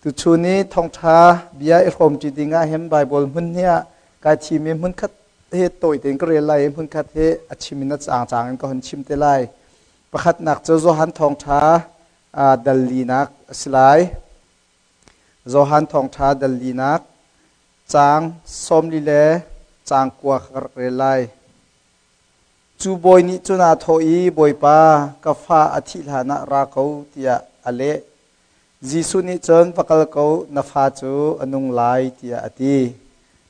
Tuchun i thawngṭha bia i hrawmṭi dingah hin Baibal hmun hi ah kai thim i hmunkhat he tawi tein ka rel lai i hmunkhat he a chim in a cangcang in ka hun chim te lai. Pakhatnak cu Johan thawngṭha dal linak a si lai. Johan thawngṭha dal linak caang 40 le caang 9 ka rak rel lai. Cu bawi nih cun aa thawh i, Bawipa, ka fa a thih hlanah ra ko, tiah a leh. Jesuh nih cun, Va kal ko, na fa cu a nung lai, tiah a ti.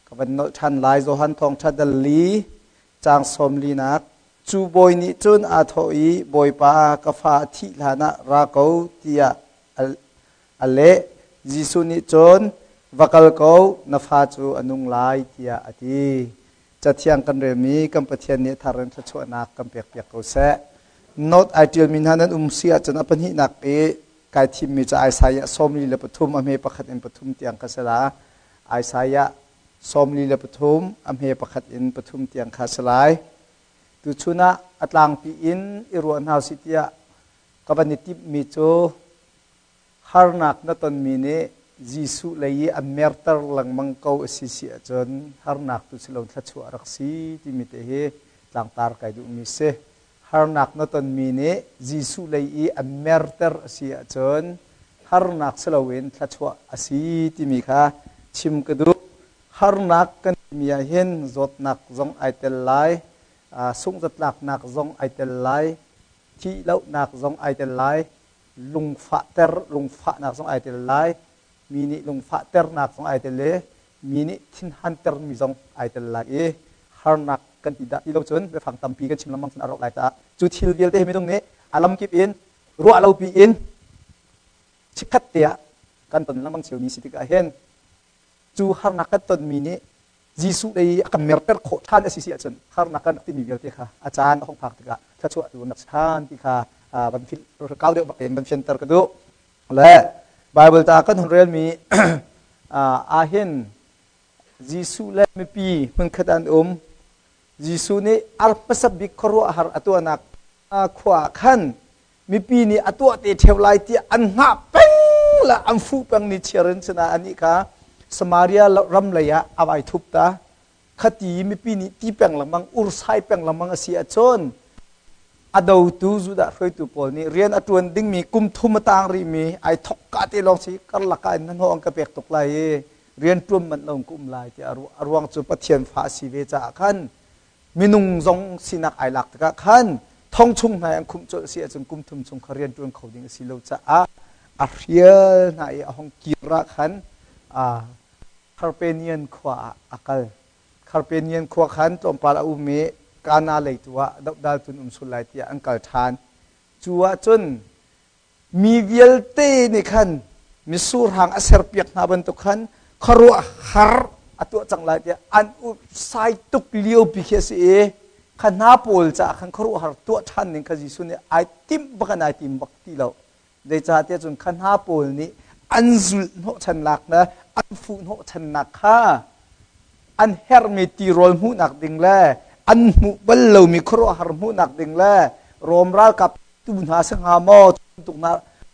Ka van nolh ṭhan lai. Johan Thawngṭha dal li, caang sawm linak. Cu bawi nih cun aa thawh i, Bawipa, ka fa a thih hlanah ra ko, tiah a leh. Jesuh nih cun, Va kal ko, na fa cu a nung lai, tiah a ti. Cathiang kan relmi kan Pathian nih thar in thluachuahnak kan pekpiak ko seh. Note ai ṭialmi hna nan um si ahcun a pahnihnak i kai thimmi cu Isaiah 43 a hme pakhat in pathum tiang kha si la. Isaiah 43 a hme pakhat in pathum tiang kha si lai. Tuchun ah a tlangpi in i ruah hna usih tiah ka van i timhmi cu Harnak na tonmi nih Jesuh lei i an merter lengmang ko a si si ahcun harnak tu si lo thluachuah a rak si timi te hi tlangtar kai duhmi si. Harnak na tonmi nih Jesuh lei i an merter a si ahcun harnak si loin thluachuah a si timi kha chim ka duh. Harnak kan timi ah hin zawtnak zong ai tel lai, sunghzatlaknak zong ai tel lai, thihlohnak zong ai tel lai, lungfahter lungfahnak zong ai tel lai mi nih lungfahternak zong ai tel i mi nih thinhantermi zong ai tel lai i harnak kan ti dah ti lo cun biafang tampi kan chim lengmang cun a rawk lai caah cu thil vialte hi minung nih a lamkip in ruah lo pi in chikkhat te ah kan ton lengmang ciomi si tikah hin cu harnak kan tonmi nih Jesuh lei a kan merter khawh ṭhan a si si ahcun harnak kan rak timi vialte kha a caan a hung phak tikah thluachuah tu nak ṭhan ti kha van philh kau deuh bak in van fianter ka duh. Le Bible ta kan hun relmi ahhin Jesuh le mipi hmunkhat an um. Jesuh nih a hmasa bik khuaruahhar a tuahnak khua ah khan mipi nih a tuah te ṭheo lai tiah an hngah peng le an fuh peng ni chiar in cun anih kha Samaria ram lei ah a vai thup ta. Khati mipi nih ti peng lengmang ursai peng lengmang a si ahcun a dotu Judah hruaitu pawl nih rian a ṭuan dingmi kum thum a tang rihmi ai thok ka te lawng si karlak ah in hnahnawh an ka pek tuk lai i rian ṭuan manh lo ka um lai tiah a ruang cu Pathian fa a si ve caah khan minung zong sinak ai lak tikah khan thong chung hna an khumh colh si ahcun kum thum chung kha rian ṭuan kho ding a si lo caah a hrial hna i a hong kir ah khan Kharpenian khua ah a kal. Kharpenian khua khan tlawmpal a um i Kana lei tu ah dohdal tun um sul lai tiah an kal ṭhan. Cu ah cun Mi vialte nih khan mitsur hang a serpiak hna bantuk khan khuaruahhar a tuah cang lai tiah an sai tuk liopi khi a si i kha hna pawl caah khan khuaruahhar tuah ṭhan ding kha Jesuh nih ai timh bak in ai tim bak ti lo. Zeicahtiah cun kha hna pawl nih an zulh hnawhchannak le an fuh hnawhchannak kha an herhmi tirawl hmuhnak ding le an hmuh bal lomi khuaruahhar hmuhnak ding le Rom ralkap tu hna si hnga maw bantuk hna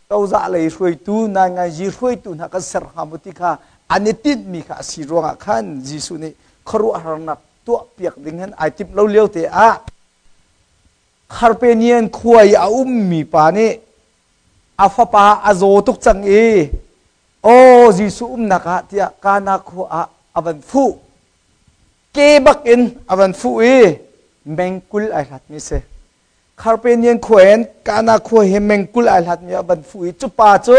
cozah lei hruaitu nainganzi hruaitu hna kan ser hnga maw ti kha an i tinhmi kha a si ruangah khan Jesuh nih khuaruahharnak tuahpiak ding hin ai timh lo lio te ah Kharpenian khua i a ummi pa nih a fapa a zaw tuk cang i aw Jesuh umnak ah tiah Kana khua ah a van fuh ke bak in a van fuh i mengkul ai hlatmi si Kharpenian khua in Kana khua hi mengkul ai hlatmi a van fuh i cu pa cu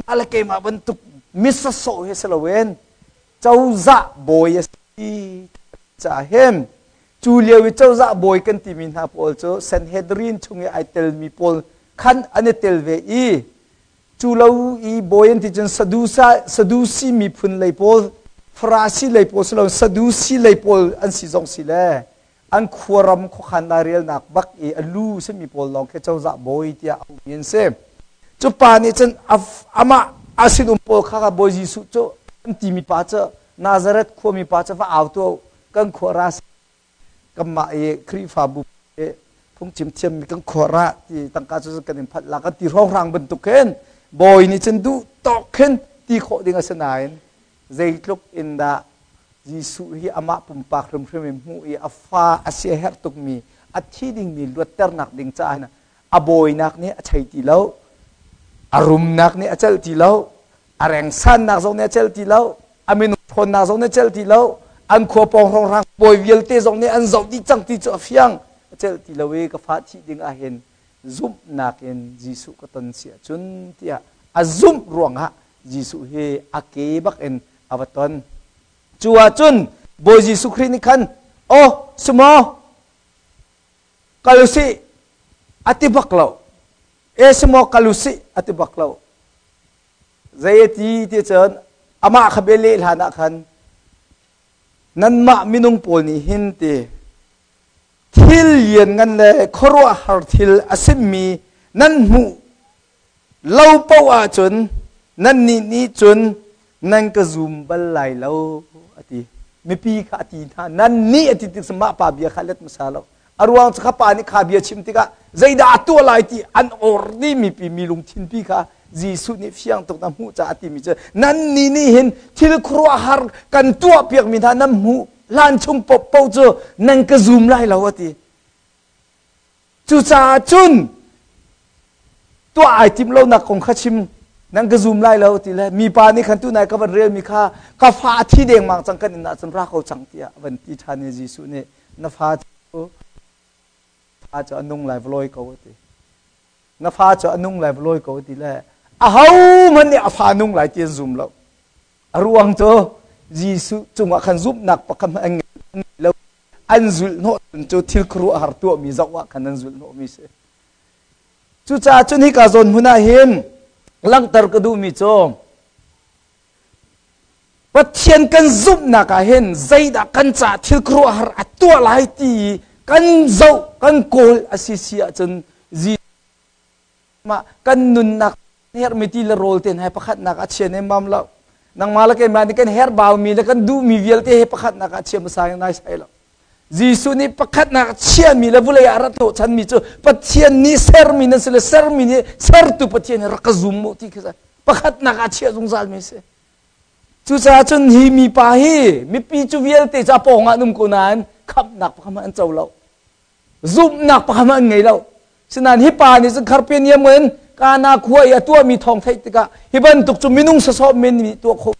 mah le keimah bantuk misasawh hi si loin cozah bawi a si caah hin cu lio i cozah bawi kan timi hna pawl cu Sanhedrin chung i ai telmi pawl khan an i tel ve i cu lo i bawi an ti cun Sadusi miphun lei pawl Farasi lei pawl si lo Sadusi lei pawl an si zong si le an khuaram khuakhan lairelnak bak i a lu simi pawl lawng khi cozah bawi tiah a ummi an si. Cu pa nih cun amah a sinum pawl kha kha Bawi Jesuh cu an timi pa cu Nazareth khuami pa cu va au tuah kan khua ra kanmah i Khrihfabu phungchim thiammi kan khua ra ti tangka cu kan in phat la kan ti hrawnghrang bantuk khin bawi nih cun duh tawk khin Ti khawh ding a si nain zeitluk in dah Jesuh hi amah pumpak hrimhrim in hmuh i a fa a sia herh tukmi a thi dingmi luatternak ding caah a bawinak nih a chei ti lo, a rumnak nih a celh ti lo, a rengsannak zong nih a celh ti lo, a minung ṭhawnnak zong nih a celh ti lo, an khua pawng hrawnghrang bawi vialte zong nih an zoh dih cang ti cu a fiang. A celh ti lo i ka fa thih ding ah hin zumhnak in Jesuh ka ton si ahcun tiah a zumh ruangah Jesuh hi a ke bak in a va ton. Cu ahcun Bawi Jesuh Khrih nih khan, "Aw, sumaw, kal usih," a ti bak lo. E sumaw kal usih a ti bak lo. Zei a ti ti cun amah kha bia leh hlan ah khan nanmah minung pawl nih hin ti thil lianngan le khuaruahhar thil a simi nan hmuh lo paoh ahcun nannih nih cun nan ka zum bal lai lo a ti. Mipi kha a ti hna nannih a ti tik mah pa bia kha let hmasa lo. A ruang cu kha pa nih kha bia chim tikah zeidah a tuah lai ti an or dih mipi mi lungthin pi kha Jesuh nih fiang tuk na hmuh caah a timi cu nannih nih hin thil khuaruahhar kan tuah piakmi hna nan hmuh hlan chung paohpaoh cu nan ka zum lai lo a ti. Cucaah cun tuah ai tim lonak kong kha chim nan ka zum lai lo ti le mipa nih khan tunai ka van relmi kha ka fa a thi dengmang cang kan inn ah cun ra ko cang tiah a van ti ṭhan i Jesuh nih na fa cu fa cu a nung lai va lawi ko a ti. Na fa cu a nung lai va lawi ko a ti le ahohmanh nih a fa nung lai ti an zum lo. A ruang cu Jesuh cungah khan zumhnak pakhat hmanh an ngei lo. An zulhhnawh cu thil khuaruahhar tuahmi zoh ah khan an zulhhnawhmi si. Cucaah cun hika zawn hmun ah hin langhter ka duhmi cu Pathian kan zumhnak ah hin zeidah kan caah thil khuaruahhar a tuah lai ti kan zoh kan kawl a si si ahcun mah kan nunnak herhmi ti le rawl te hna pakhatnak a chia nemmam lo. Nangmah le keimah nih kan herhbaumi le kan duhmi vialte he pakhatnak ah chia hmasa nai sai lo. Jesuh nih pakhatnak chiami le vulei ah rat hnawhchanmi cu Pathian nih sermi nan si le sermi nih sertu Pathian nih rak ka zum mu ti khi pakhatnak ah chiah zungzal mi si. Cucaah cun hi mipa hi mipi cu vialte cu a pawng ah an um ko nain khamhnak pakhat hmanh an co lo. Zumhnak pakhat hmanh an ngei lo. Sinain hi pa nih cun Kharpenium in Kana khua i a tuahmi thawng theih tikah hi bantuk cu minung sawsawh men nih tuah khawh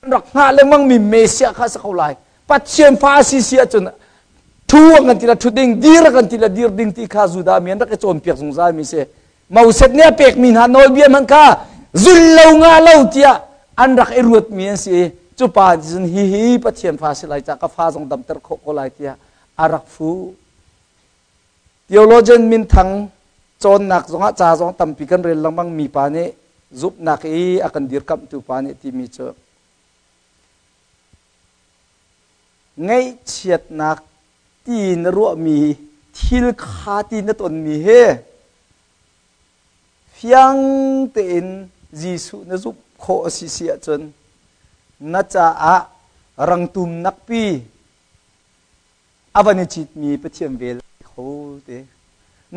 rak hngah lengmang mi Messiah kha si ko lai. Pathian fa a si si ahcun thu an kan ti la thu ding, dir kan ti la dir ding ti kha Judah mi an rak i cawnpiak zungzal mi si. Moses nih a pekmi hna nawlbia hmanh kha zul lo nga lo tiah an rak i ruatmi an si i cu pa nih cun hi hi Pathian fa si lai ca ka fa zong damter khawh ko lai tiah a rak fuh. Theologian minthang cawnnak zongah ca zong tampi kan rel lengmang mi pa nih zumhnak i a kan dirkamhtu pa nih timi cu ngaihchiatnak ti na ruahmi thil kha ti na tonmi he fiang tein Jesuh na zumh khawh a si si ahcun na caah rangtum nakpi a van i citmi Pathian vel kho te.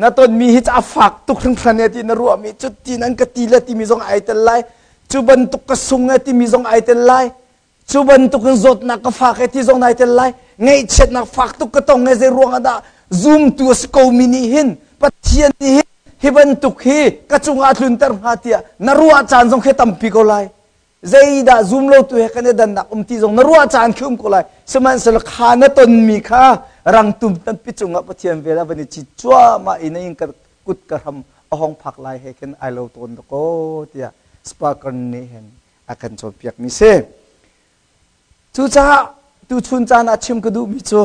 Na tonmi hi a fak tuk hringhran e ti na ruahmi cu tin an ka ti le timi zong ai tel lai. Cu bantuk ka sung e timi zong ai tel lai. Cu bantuk in zawtnak ka fak e ti zong nai tel lai. Ngaihchiatnak fak tuk ka tong e zei ruang ah dah zumtu a si ko mi nih hin Pathian nih hin hi bantuk hi ka cungah tlunter hnga tiah na ruah caan zong khi tampi ko lai. Zeidah zum lo tu he kan i dannak um ti zong na ruah caan khi um ko lai. Sihmanhsehlaw kha na tonmi kha rangtum tampi cungah Pathian vel a van i cit cuahmah i na inn ka kut ka hram a hong phak lai he khin ai lo tawn dakaw tiah Sparker nih hin a kan cawnpiak mi si. Cucaah tuchun caan ah chim ka duhmi cu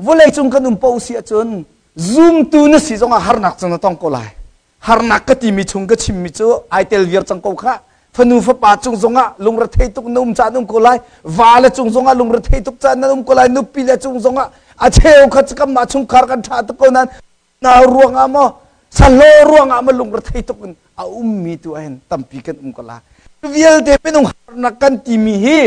vawlei cung kan um paoh si ahcun zumtu na si zongah harnak cu na tong ko lai. Harnak ka timi chung ka chimmi cu ai tel viar cang ko khah. Fanu fapa cung zongah lungrethei tuk na um caan um ko lai. Va le cung zongah lungrethei tuk caan na um ko lai. Nupi le cung zongah a cheu kha kanmah chungkhar kan ṭha tuk ko nain nau ruangah maw sahlaw ruangah maw lungrethei tuk in a ummi tu ahhin tampi kan um ko la. Vialte minung harnak kan timi hi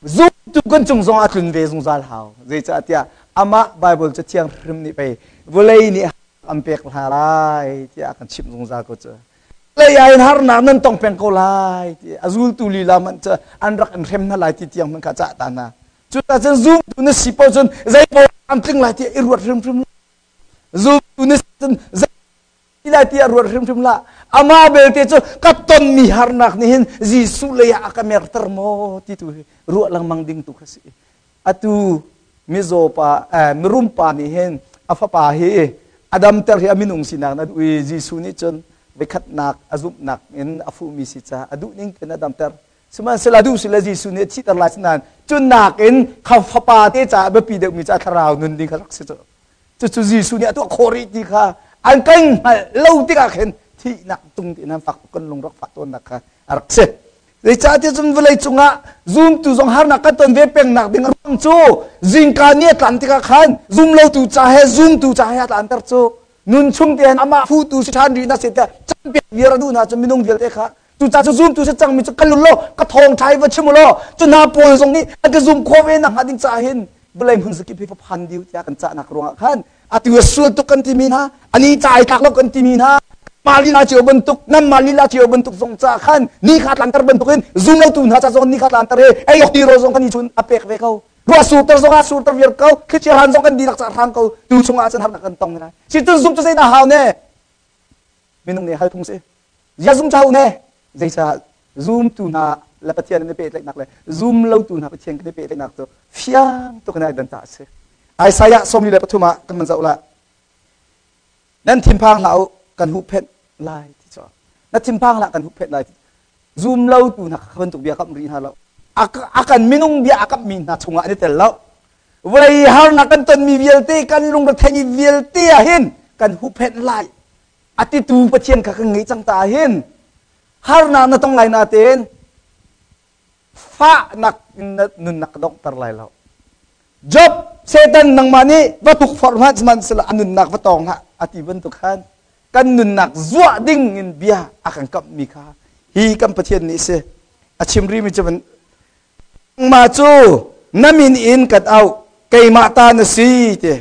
zumtu kan cung zong a tlun ve zungzal hau. Zeicahtiah amah Bible Cathiang hrim nih pei vawlei nih an pek hna lai tiah a kan chimh zungzal ko cu. Lei ah in harnak nan tong peng ko lai ti a zultu lila hmanh cu an rak in hrem hna lai ti tiang hmanh kha cah ta hna. Cucaah cun zumtu na si paoh cun zei paoh am tling lai ti i ruat hrimhrim zumtu na si cun zei lai ti a ruat hrimhrim la. Amah belte cu ka tonmi harnak nih hin Jesuh lei ah a ka merter maw ti tu hi ruah lengmang ding tu kha si. Atu mizaw pa mirum pa nih hin a fapa hi a damter hi a minung sinak na duh i Jesuh nih cun voikhatnak a zumhnak in a fuhmi si caah a duh ning tein a damter. Sihmanhsehlaw duh sile Jesuh nih a thihter lai nain cu nakin kha fapa te caah biapi deuhmi cu a thlarau nun ding kha rak si cu. Cucu Jesuh nih a tuah khawh rih ti kha an kan hngalh lo tikah khin thihnak tung tiin an fak kan lung rak fah tawnnak kha a rak si. Zeicahtiah cun vawlei cungah zumtu zong harnak kan ton ve pengnak ding a ruang cu zingka ni a tlan tikah khan zumlotu ca he zumtu ca he a tlanter cu nun chung te amah futu si ṭhan rih na si tiah campiak viar a duh hna cu minung vialte kha cucaah cu zumtu si cangmi cu kan law ka thawng ṭha i va chim u law cu hna pawl zong nih an ka zum khawh ve nakhnga ding caah hin vawlei hmun zakip hi va phan diu tiah kan cahnak ruangah khan atu a sual tuk kan timi hna ani ca ai tlak lo kan timi hna mah lila cio bantuk nan mah lila cio bantuk zong ca khan ni kha tlanter bantuk in zum lo tu hna ca zong ni kha tlanter he ei ok ti ro zong kan i chun a pek ve ko ruah surter zong ah surter viar ko thlichia hran zong kan dihlak ca hrang ko tu chungah cun harnak kan tong lai si cun zum cu zei dah hau ne minung nih hal phung si zia zum chau ne zeicah zumtu hna le Pathian an i pehtlaihnak le zum lotu hna Pathian kan i pehtlaihnak cu fiang tuk in ai dan ta a si. Isaiah 43 ah kan van zoh la. Nan thinphang hlah u, kan huhphenh lai ti cu. Na thinphang hlah kan huhphenh lai. Zum lotu hna kha bantuk bia kamh rih hna lo. A kan minung bia a kamhmi hna chungah an i tel lo. Vawlei harnak kan tonmi vialte, kan lungretheih vialte ah hin kan huhphenh lai. A titu Pathian kha kan ngei cang ta ah hin harnak na tong lai natein fahnak in na nunnak ka donghter lai lo. Job, Satan nangmah nih va tukforh hmanh sihmanhsehlaw a nunnak va tawng hlah a ti bantuk khan kan nunnak zuah ding in bia a kan kamhmi kha hi kan Pathian nih si. A chim rihmi cu nangmah cu na min in kan auh keimah ta na si ti.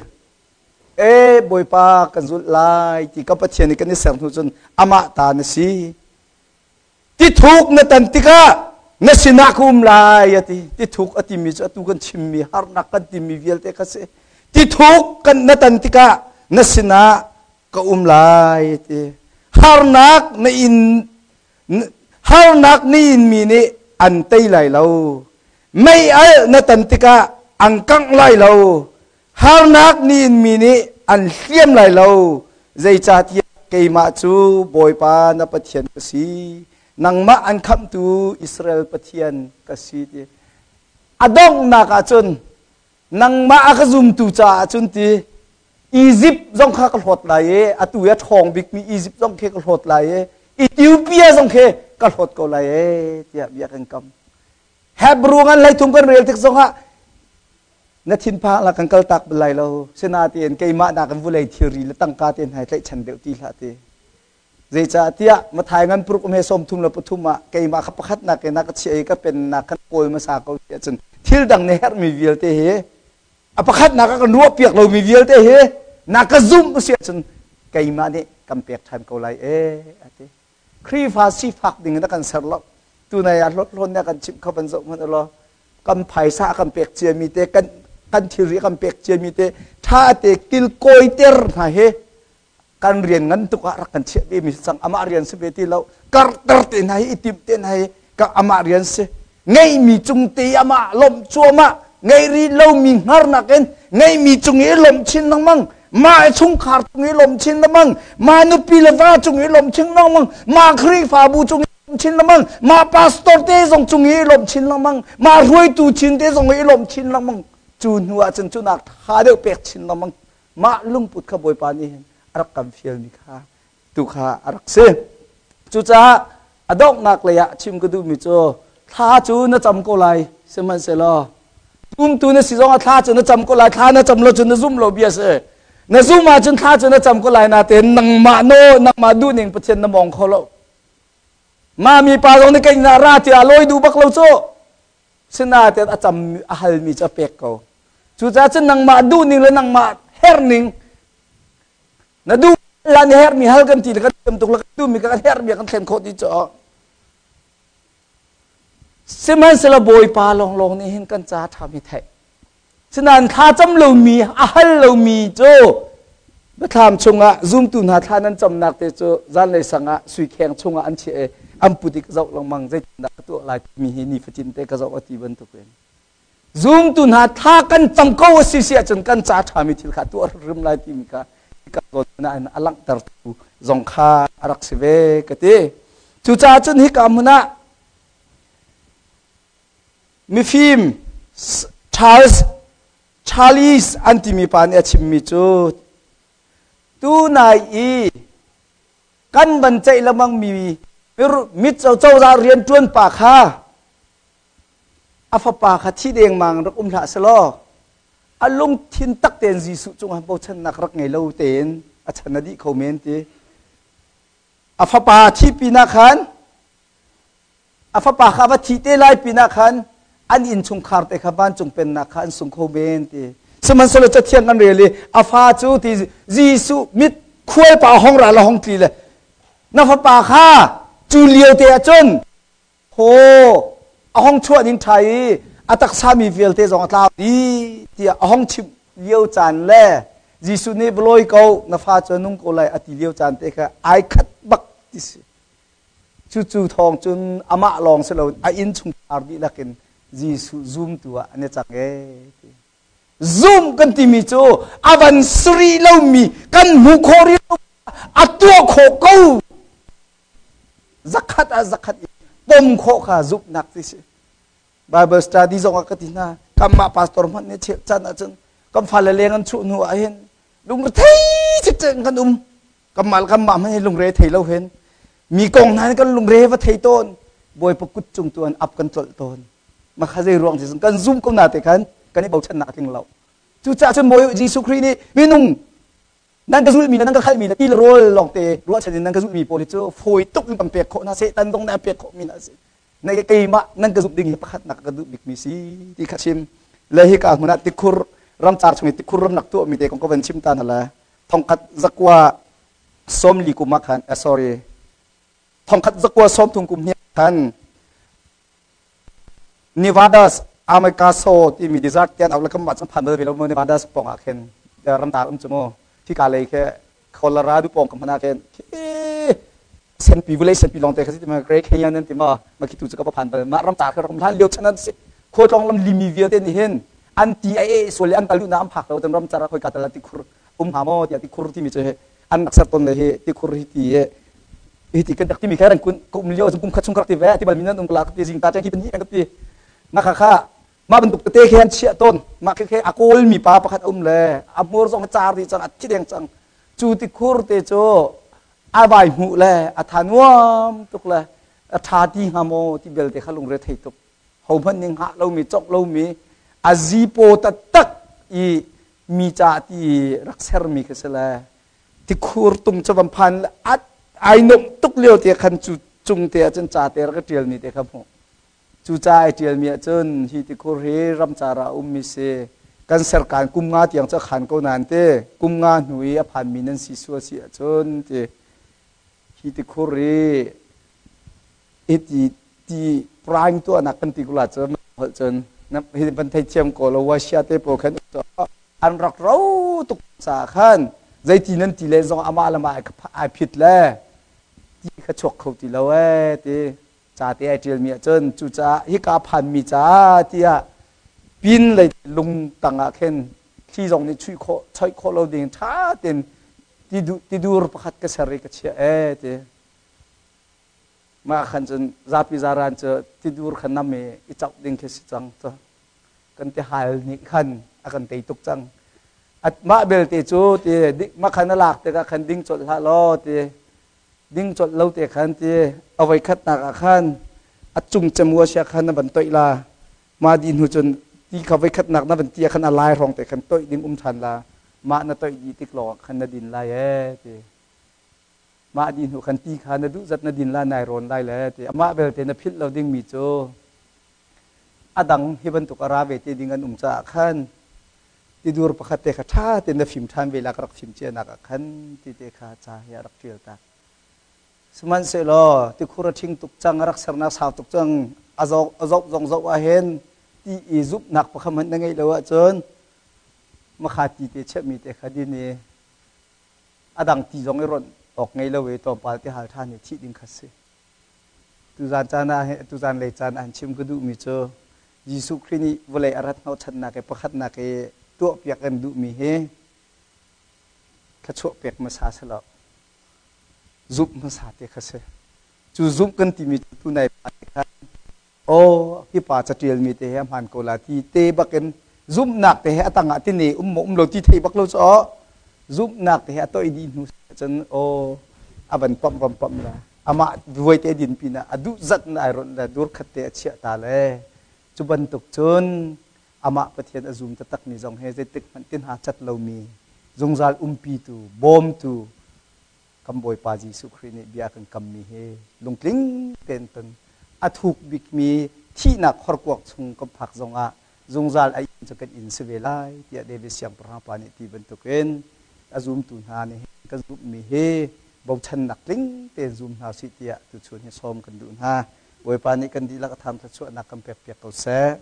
E Bawipa kan zulh lai ti ka Pathian nih kan i ser hnu cun amah ta na si. Tithuk na tan tikah na sinah ka um lai a ti. Tithuk a timi cu atu kan chimmi harnak kan timi vialte kha si. Tithuk kan na tan tikah na sinah ka um lai a ti. Harnak na in harnak na inmi nih an tei lai lo. Mei alh na tan tikah an kangh lai lo. Harnak nih mi nih an hliam lai lo, zeicahtiah keimah cu Bawipa na Pathian ka si, nangmah an khamhtu Israel Pathian ka si ti. A donghnak ah cun nangmah a ka zumtu caah cun ti Egypt zong kha ka hlawt lai i atu i a ṭhawng bikmi Egypt zong khi ka hlawt lai i Ethiopia zong khi ka hlawt ko lai e tiah bia kan kam. Hebrew ngan 13 kan rel tik zongah na thinphang la kan kal tak bal lai lo sinain keimah nakin vulei thilri le tangka te hna tlaihchan deuh ti hlah ti zeicah tiah Mathai ngan puruk um he 33 ah keimah kha pakhat nak in ka chiah i ka pennak kan kawl hmasa ko ti ahcun thil dang nih herhmi vialte hi a pakhatnak ah kan ruah piak lomi vialte hi na ka zumh si ahcun keimah nih kan pek ṭhan ko lai e ati Khrihfa sifak ding in a kan ser lo tunai ah hlawt hlawn nih a kan chimh kho van zoh hmanh ulaw kan phaisa kan pek ciami te kan kan thilri kan pek ciami te tha te kilkawiter hna hi kan rian ngan tuk ah rak kan chiah ve mi cang amah rian si ve ti lo karter te hna hi i timh te hna hi ka amah rian si ngeihmi cung te amah lawmh cuahmah ngeih rih lomi hngarnak in ngeihmi cung i lawmh chin lengmang mah chungkhar cung i lawmh chin lengmang mah nupi le va cung i lawmh chin lengmang mah Khrihfabu cung i lawmh chin lengmang mah pastor te zong cung i lawmh chin lengmang mah hruaitu chin te zong i lawmh chin lengmang cu hnu ah cun cu nak tha deuh pek chin lengmang mah lungput kha Bawipa nih hin a rak kan fialmi kha tu kha a rak si. Cucaah a donghnak lei ah chim ka duhmi cu thla cu na cam ko lai sihmanhsehlaw zumtu na si zongah thla cu na cam ko lai thla na cam lo cun na zum lo bia si na zum ahcun thla cu na cam ko lai natein nangmah no nangmah duhning Pathian na mong kho lo mah mi pa zong nih kei na ra tiah lawi duh bak lo cu sinatein a cam a halmi cu a pek ko cucaah cun nangmah duhning le nangmah herning na duh. Lan hermi hal kan ti le kan thiam tuk le kan duhmi kan hermi kan thlen khawh ti cu. Sihmanhsehlaw Bawipa lawnglawng nih hin kan ca ṭhami theih. Sinain thlacam lomi, a hal lomi cu biathlam chungah zumtu hna thla nan camnak te cu zanlei sang ah sui kheng chungah an chiah i an put i ka zoh lengmang zeitindah ka tuah lai timi hi nifatin te ka zoh a ti bantukin zumtu hna thla kan cam ko a si si ahcun kan ca ṭhami thil kha tuah hrim lai timi kha ka zawn a langhtertu zong kha a rak si ve ka ti. Cucaah cun hika hmun ah Mifim Charles Charles an timi pa nih a chimmi cu tunai i kan van ceih lengmang mi mit cozah rianṭuan pa kha a fapa kha thi dengmang rak um hlah selaw a lungthin tak tein Jesuh cungah bochannak rak ngei lo tein a chan a dih kho men ti. A fapa thi pinah khan A fapa kha va thi te lai pinah khan an innchungkhar te kha vancung pennak kha an sung kho men ti. Sihmanhsehlaw Cathiang kan rel i a fa cu ti Jesuh mit khual pa hong ra la hong tli le na fapa kha cu lio te ahcun haw a hong chuah ning ṭha i a taksa mi vialte zong a tlau dih tiah a hong chimh lio caan le Jesuh nih va ko na fa cu a nung ko lai a ti lio caan te kha ai khat bak ti si. Cucu thawng cun amah lawng si loin a innchungkhar dihlak in Jesuh zumtu ah an i cang ee ti. Zum kan timi cu a van sari lomi kan hmuh khawh rih lo a tuah khawh ko. Zakhat ah zakhat i pom khawh kha zumhnak ti si. Bible study zong ah ka ti hna. Kanmah pastor hmanh nih chel chan ahcun kan fale leng an chuh hnu ah hin lungrethei cikcek kan um. Kanmah le kanmah hmanh hi lungre thei lo hen. Mi kong hna kan lungre va thei tawn. Bawipa kut cung tu an ap kan colh tawn. Mah kha zei ruang ti kan zum ko na te khan kan i bochannak a tling lo. Cucaah cun Bawi Jesuh Khrih nih minung nan ka zulhmi le nan ka khalhmi le ti le rawl lawngte ruahchan in nan ka zulhmi pawl hi cu fawi tuk in kan pek khawh hna Satan zong nih a pek khawhmi hna a si. Na keimah nan ka zumh ding hi pakhatnak ka duh bikmi si ti kha chim. Le hika hmun ah tikhur ramcar chung i tikhur ramnak tuahmi te kong ka van chim ta hna la. Thongkhat zakua 40 kum ah khan sorry thongkhat zakua 30 kum hnih khan Nevada's Amakaso timi desert tian au le kam ma cang phan bal ve lo mo Nevada's pong ah khin ramtar um chu mu thika lei khe Colorado pong kam hana khin senpi vulei senpi long te kha si ti ma Great Canyon an ti ma ma khi tu chu ka phan bal ma ramtar kha ram hlan lio chan an si khuatlong lam limi vialte nih hin an ti a e sual an kalu na am phak lo tan ram chara khoi ka tala ti khur um hnga maw tiah tikhur timi cu an rak ser tawn le hi tikhur hi ti hi ti kan rak timi kha ran kun ka um lio kum khat chung ka rak ti ve ti bal min nan um kala ka ti jing ta chang hi pan hi ka ti ma kha kha mah bantuk tete khi an chiah tawn mah khi khi a kawl mi pa pakhat um le a hmur zong a car dih cang a thi deng cang cu tikhur te cu a vai hmuh le a tha nuam tuk le a tha ti hnga maw ti belte kha lungre thei tuk hohmanh nih hngah lomi cawk lomi a zipaw taktak i mi ca ti rak sermi khi si le tikhur tung cu van phan ai nuamh tuk lio te khan cu cung te ahcun ca te rak ṭialmi te kha hmuh cu ca ai ṭialmi ahcun hi tikhur hi ramcar ah ummi si kan serkan kum nga tiang cu khan ko nain te kum nga hnu i a phanmi nan si sual si ahcun ti hi tikhur hi hiti ti prime tuahnak kan ti kula cun holh cun hi van thei thiam ko lo Russia te pawl khan an rak ro tuk ca khan zeiti nan ti len zong amah le mah ai phit le ti kha chuak kho ti lo ee ti ca te ai ṭialmi ahcun cucaah hika phanmi ca tiah pin lei lung tang ah khin thli zong nih chuih khawh choih khawh lo ding ṭha tein tidur pakhat ka ser i ka chiah ee ti. Mah khan cun zapi zaran cu tidur kha nam i i cauh ding khi si cang cu. Kan ti hal nih khan a kan tei tuk cang. Mah belte cu ti mah khan a lak tikah khan ding colh hlah law ti ding colh lo te khan ti a voi khatnak ah khan a cung cemua sia khan na van toih la. Mah dih hnu cun ti kha voi khatnak na van ti ah khan a lai hrawng te khan toih ding um ṭhan la. Mah na toih dih tik lawng ah khan na din lai ee ti. Mah dih hnu khan ti kha na duh zat na din la nai rawn lai le ti. Amah belte na philh lo dingmi cu a dang hi bantuk a ra ve te ding an um caah khan Tidur pakhat te kha ṭha tein na fim ṭhan ve la ka rak fim cia nak ah khan ti te kha ca hi a rak ṭial ta. Sihmanhsehlaw tikhur a ṭhing tuk cang, a rak sernak sau tuk cang, a zoh zong zoh ahhin ti i zumhnak pakhat hmanh na ngeih lo ahcun makha ti te chiahmi te kha din i a dang ti zong i ronh awk ngei lo i tlawmpal ti hal ṭhan i thih ding kha si. Tuzan caan ah tuzan lei caan ah chim ka duhmi cu Jesuh Khrih nih vawlei a rat hnawhchannak i pakhatnak i tuahpiak an duhmi hi thluachuah pek hmasa si lo zumh hmasa te kha si. Cu zumh kan timi cu tunai pa nih khan aw hi pa catialmi te he a hmaan ko la ti te bakin zumhnak te he a tangah tine um maw um lo ti thei bak lo cu aw zumhnak te he a toi dih hnu cun aw a van pamh van pamh la amah vuai te din pinah a duh zat in ai ronh le dur khat te a chiah ta le cu bantuk cun amah Pathian a zum taktakmi zong he zeitik hmanh tin ha cat lomi zungzal umpitu bawmtu kan Bawipa Jesuh Khrih nih bia kan kammi hi lungtling tein ton a thuk bikmi thihnak horkuak chung kan phak zongah zungzal a inn cu kan inn si ve lai tiah David siangpahrang pa nih ti bantukin a zumtu hna nih kan zumhmi hi bochannak tling tein zum hna sih tiah tuchun hi sawm kan duh hna. Bawipa nih kan dihlak a tham thluachuahnak kan pekpiak ko seh.